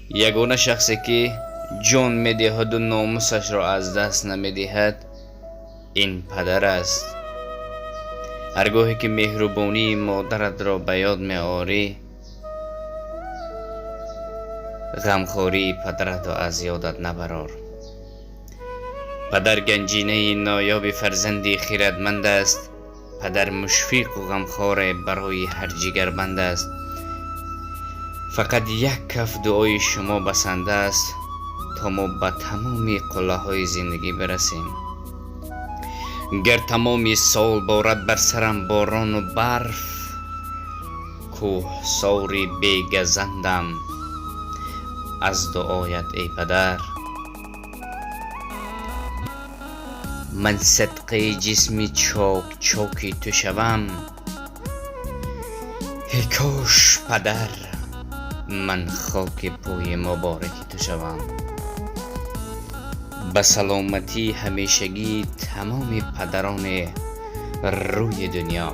Ягона шахсе ки ҷон медиҳаду номусашро аз даст намедиҳад, ин падар аст. Ҳар гоҳе ки меҳрубонии модаратро ба ёд меорӣ, ғамхории падаратро аз ёдат набарор. Падар ганҷинаи ноёби фарзанди хирадманд аст. Падар мушфиқу ғамхоре барои ҳар ҷигарбанд аст. Фақат як каф дуои шумо басанда аст, то мо ба тамоми қуллаҳои зиндагӣ бирасем. Гар тамоми сол борад бар сарам борону барф, кӯҳсори бегазандам аз дуоят, эй падар. Ман садқаи ҷисми чок-чоки ту шавам, эй кош, падар, ман хоки пӯи мубораки ту шавам. Ба саломатии ҳамешагии тамоми падарони рӯи дунё.